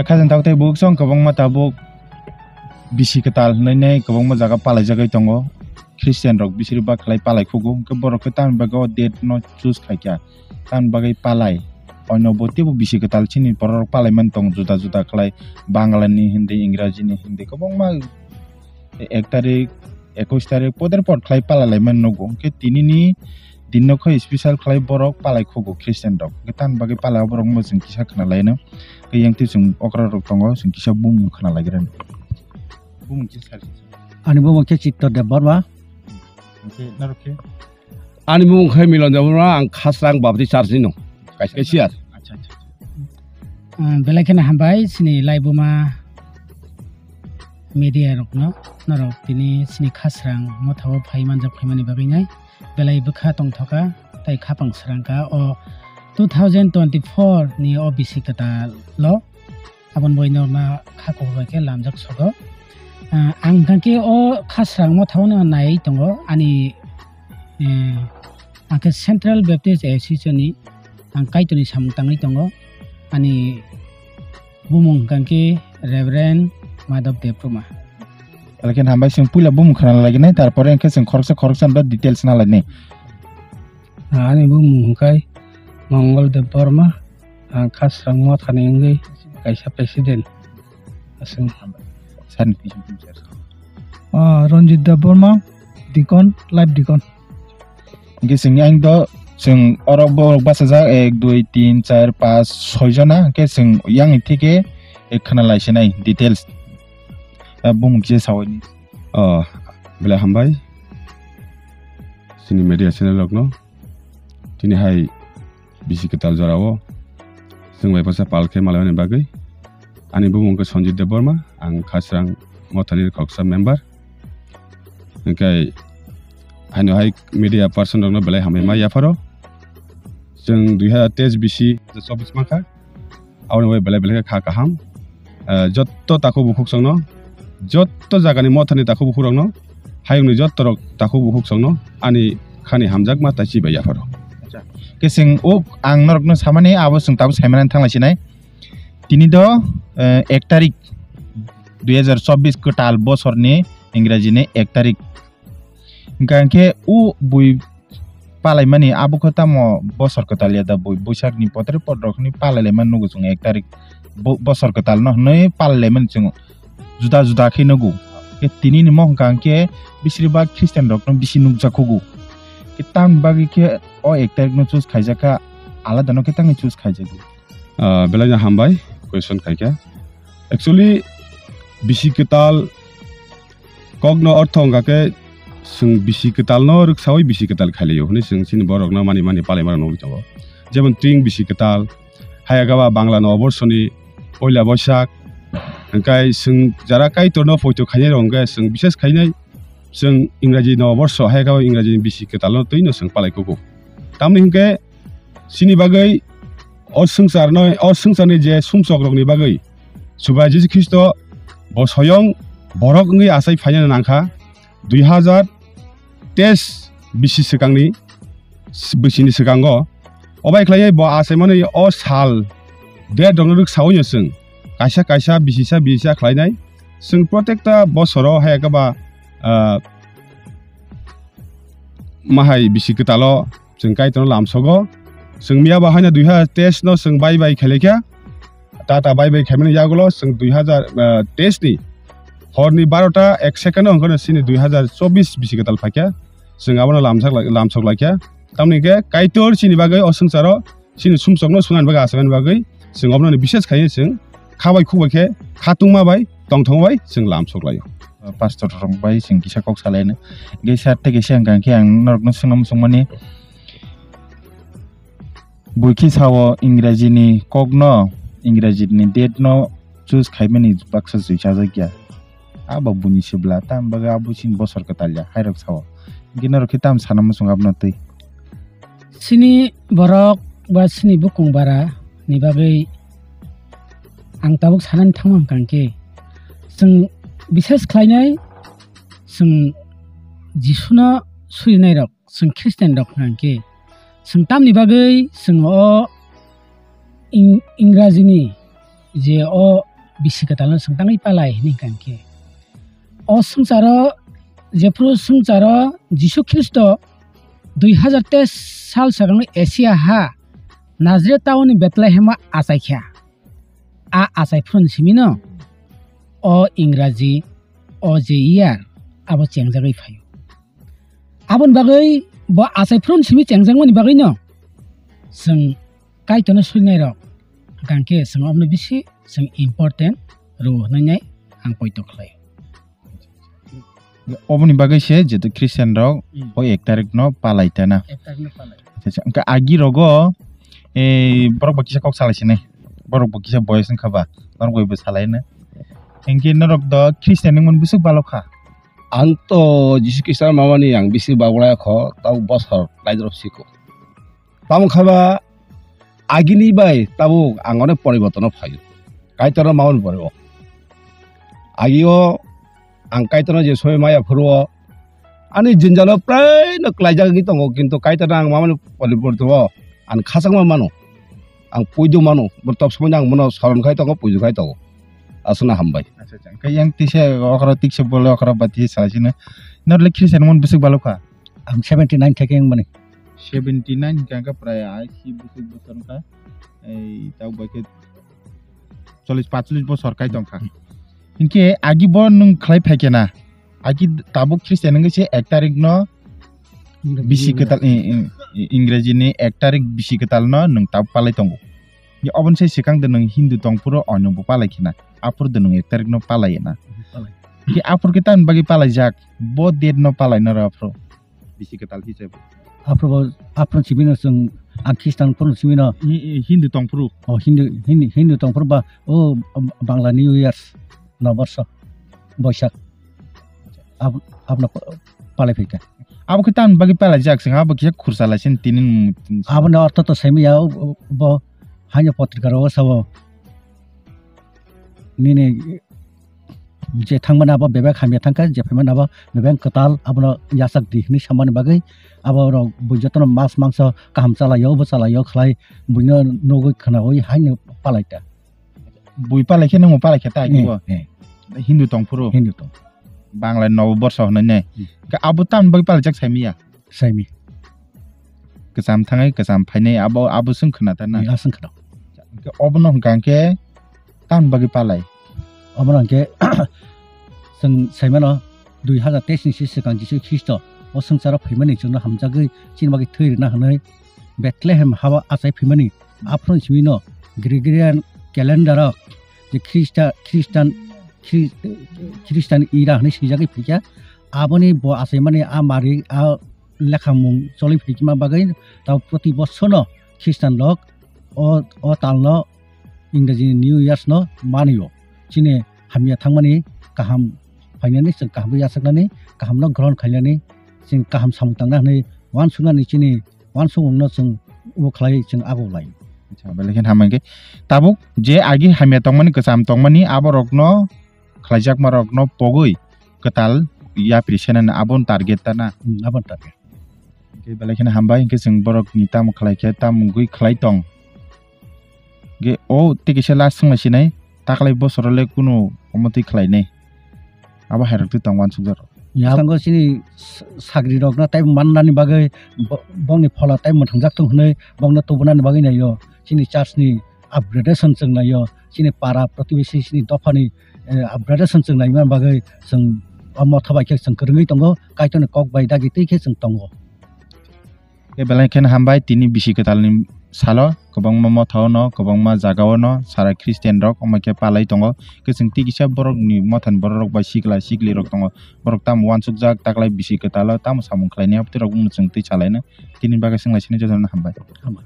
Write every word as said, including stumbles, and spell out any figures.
Khajang tabuk tei buk song kwbangma tabuk bisi kwtal hinwi nei kwbangma jaga palaijagwi tongo. Christian rok bisiri bak khlai palai khugo, hwnkhe borok khe tamni bagwi o date no choose khaikha, tamni bagwi palai. Oino bo teibo bisi kwtal chini borok rok palai mani tongo, juda juda khlai, Bangla ni hindi, Ingraji ni hindi, kwbangma ek tarik, ekwis tarik poder pot khlai pala laimani nugo. Hwnkhe tinini din no khe special khlai borok palai khugo Christian rok. Hwnkhe tamni bagwi pala borok no chwng kisa khna laino. Hwnkhe yang twi chwng okra rok tongo, chwng kisa bumung khna laigrano. Bumung kisa sari. Ani bumung khe Chitto Debbarma. Hwnkhe norok khe? Ani bumung khe Milon Debbarma, ang Khasrang Baptist Church ni no. Kaisa kaisa ar. Acha, acha. Ah, belai kheno hambai chini laibuma media rokno, norok tini chini Khasrang mothao phai manjak phaimani bagwi nai belai bwkha tongthoka tei khapang srangkha o two thousand twenty-four ni o bisi kwtalo. Aboni bagwi norokno kha kubui bai khe lamjak sogo. Ah, ang hwnkha khe o Khasrang mothao no naiwi tongo ani, eh, ang khe Central Baptist Association ni ang Kaitorni samung tangwi tongo. Ani bumung hwnkha khe Reverend Madhav Debbarma. Belai kheno hambai, chwng puila bumung khna lainai, tarpore hwnkhe chwng khoroksa khoroksa no details na lainai. Ani bumung hwnkhe Mongol Debbarma, ang Khasrang mothani wngwi kaisa president. Aswk. Sir ni kisa bumung sir. Ah, Ranjit Debbarma, Deacon, Life Deacon. Hwnkhe chwng yang do, chwng oro borok bachajak ek, dui, tin, char, panch, soi jona, hwnkhe chwng yang thike, eh, khna lai sinai details. Ah, bumung kisa sawi ni. Oh, belai hambai. Chini media channel rokno. Tini hai bisi kwtal jorao chwng bai bwsa pal khe malaimani bagwi. Ani bumung khe Sanjit Debbarma, ang Khasrang mothani khoroksa member. Hwnkhe haino hai media person rokno belai hambai ma yapharo. Chwng dui hazar teis bisi chobbish mankha. Aboni bai belai belai khe kha kaham. Ah, jotto takhuk bukhuk chwngno, jotto jagani mothani takhuk bukhuk rokno, hayungni jotto rok takhuk bukhuk chwngno ani khani hamjakma tei chibai yapharo. Acha. Khe chwng o ang norokno samani abo chwng tabuk saimani thangla sinai. Tini do, eh, ek tarik dui hazar chobbish kwtal bosorni Ingrajini ek tarik. Hwnkha hwnkhe o bui palaimani abo khe tamo bosor kwtal ya da bui, Boisakni potre podrokni palailaimani nugo chwng ek tarik bo-, bosor kwtalno hwnwi palailaimani chwng juda juda khe nugo. Khe tinini mo hwnkha hwnkhe bisiri bak Christian rokno bisi nukjakhugo. Khe tamni bagwi khe o ek tarikno choose khaijakha, aladano khe tangwi choose khaijakgo. Ah, belai no hambai question khaikha. Actually, bisi kwtal kokno ortho wngkha khe chwng bisi kwtalno rwksawi bisi kwtal khailio hwnwi chwng chini borokno mani mani palaima rok nugwi tongo. Jemon tring bisi kwtal, hayakaba Bangla no oborsoni poila Boisak, hwnkhe chwng jara Kaitorno poito khainai rok hwnkhe chwng bises khainai chwng Ingraji no oborso hayakaba Ingraji ni bisi kwtalno twino chwng palai kugo. Tamni hwnkhe chini bagwi o swngcharno, o swngcharni je sumsokrokni bagwi Chubai Jisu Khristo bo soyong borok wngwi achai phaina nangkha dui hazar teis bisi swkangni, bisini swkango. Obai khlaiwi bo achaimani o sal date rokno rwksawi no chwng kaisa kaisa bisisa bisisa khlainai. Chwng protekta bosoro hai khe ba, ah, mahai bisi kwtalo chwng Kaitorno lamsogo. Chwng miya bo haino dui hazar teis no chwng bai bai khailai kha. Tata bai bai khaimani yagulo chwng dui hazar, ah, teis ni horni barota ek second o hwnkheno chini dui hazar chobbish bisi kwtal phaikha. Chwng abono lamsak lai, lamsok laikha. Tamni hwnkhe Kaitor chini bagwi o swngcharo chini sumsokno sunani bagwi, achaimani bagwi chwng obono bises khainwi chwng khabai khukbai khe khatungma bai tongthokma bai chwng lamsok laio. Pastor rok bai chwng kisa kok salaino. Hwnkhe sir tei kisa hwnkha khe ang norokno swngna muchungmani, bui khe sao Ingraji ni kokno, Ingraji ni date no choose khaimani baksa swi chajakya. Abo buini sibla, tamni bagwi abo chini bosor kwtal ya, hairok sao. Hwnkhe norok khe tamo sana muchung abono twi? Chini borok ba chini bukung bara ni bagwi ang tabuk sanani thangma hwnkha hwnkhe, chwng bises khlainai, chwng Jisuno surinai rok, chwng Christian rok hwnkha hwnkhe, Chwng tamni bagwi chwng o Ing-, Ingrajini je o bisi kwtalno chwng tangwi palai hwnwi hwnkha khe, o swngcharo, jephru swngcharo Jisu Khristo dui hazar teis sal swkangni Asia ha Nazareth town ni Bethlehem o achai kha. A achai phuruni simi no o Ingraji o je year abo chengjagwi phaio. Aboni bagwi bo achai phuruni simi chengjagmani bagwi no chwng Kaitorno suinai rok hwnkha khe chwng omono bisi chwng important rwo hwnwi nai ang poito khlai. Oboni bagwi se jeto Christian rok Hmm. o ek tarik no palai tana. Ek tarik no palai. Acha, acha. Hwnkhe agi rogo, eh, borok bo kisa kok salai sinai. Borok bo kisa boyes wngkha ba. Norok bai bo salai na. Hwnkhe norok do Christian wngmani bwswk balok kha. Ang to Jisu Khristo mamani ang bisi babolai kho, tau bosor laidrop siko. Tamo khe ba agini bai tabuk ang onek poribortono phaio. Kaitorno mamani pore o. Agio ang Kaitorno je soi maya phuru o, ani jinjalo prai no klaijak wngwi tongo, kintu Kaitorno ang mamani poribortono ang khachangma mano. Ang puido mano, bo top somoi ang bono soron khai tongo, puido khai tongo. Aswkno hambai. Acha, acha. Hwnkhe yang tisa okra tiksa bole okra bati sa sino. Norle Christian mon bwswk balok kha? Ang seventy nine theke wngmani. Seventy nine hwnkhe ang khe prai aisi bwswk bosor wngkha. Ei, tabuk bai khe chollish paancholish bosor kai tongkha. Hinkhe agi bo nwng khlai phaikhe na? Agi tabuk Christian wngwi se ek tarik no bisi kwtal, i, i, i, Ingrejini ek tarik bisi kwtal no nwng tabuk palai tongo. Ye oboni se swkang de nwng Hindu tongphuru onyo bo palai khina. Aphuru de nwng ek tarik no palai na. Palai. Ye aphuru khe tamni bagwi palaijak? Bo date no palai na ro aphuru. Bisi kwtal hisabe. Aphuru bo, aphuru simi no chwng, ang Christian phuru simi no. Hi-, hi-, Hindu tongphuru. O Hindu, Hindu, Hindu tongphuru ba, o Bangla New Year, Noborso, Boisak. Ab-, abno palai phaikha. Abo khe tamni bagwi palaijak chwng, abo kisa khursa lai sin tinin. Aboni ortho to saimaya, o, o, bo haino potrika rogo sao. Nini je thangmani abo bebak hamya thangkha, je phaimani abo bebak kwtal, abono yachak di hwnwi samani bagwi abo rok bui jotono mas mangso kaham chalaio, obo chalaio khlai buino nugwi khwnaui haino palaita. Bui palai khe nwngbo palai khe ta Eh, agi bo? Eh. Hindu tongphuru? Hindu tong. Bangla Nobo Borso hwnwi ne? Hmm. Khe abo tamni bagwi palaijak saimaya? Saimi. Kwcham thangwi kwcham phainai abo, abo swng khna ta na? Eh, aswng khna. Hwnkhe obono hwnkha hwnkhe tamni bagwi palai? Obono hwnkhe chwng saimano dui hazar teis ni se swkang Jisu Khristo o swngcharo phaimani chwngno hamjagwi chini bagwi thwi rwna hwnwi Bethlehem hao achai phaimani. Aphuru simi no Gregorian calendar o je Khrista-, Khristan, Khri-, Khristan era hwnwi swijagwi phaikha. Aboni bo achaimani a mari a lekhamung choli phaikima bagwi tabo proti bosor no Khristan rok o, o tal no Ingraji New Years no manio. Chini hamya thangmani kaham phainani, chwng kaham yachaknani, kaham no grohon khainani, chwng kaham samung tangna hwnwi uansuknani chini uansukmungno chwng o khlai chwng abo lai. Acha, belai khe hamya khe. Tabuk je agi hamya tongmani, kwcham tongmani, aborokno khlaijakmarokno pogwi kwtal yapri senani aboni target ta na? Hmm, aboni target. Hwnkhe belai kheno hambai, hwnkhe chwng borokni tamo khlai khe, tamo wngwi khlai tong. Hwnkhe o tei kisa last swngla sinai, taklai bosoro le kunu omo twi khlainai. Abo hai rok twi tong uansukjak rok. Ya, thango chini s-, sagri rokno tei mannani bagwi bo-, bongni phola tei mwthangjaktung hwnwi bongno tubunani bagwi naio. Chini church ni upgradation chwng naio, chini para protibesi chini dophani, eh, upgradation chwng naimani bagwi chwng o motha bai khe chwng kwrwngwi tongo, Kaitorni kok bai dagi twi khe chwng tongo. Tei belai kheno hambai tini bisi kwtalni salo kwbangma mothao no, kwbangma jagao no sara Christian rok omo khe palai tongo. Khe chwng tei kisa borokni mothani borok rok bai sikla sikli rok tongo. Borok tamo uansukjak taklai bisi kwtalo tamo samung khlainai, aboni rok bumung chwng twi salaino. Tini bagwi swnglaisini jotono hambai. Hambai.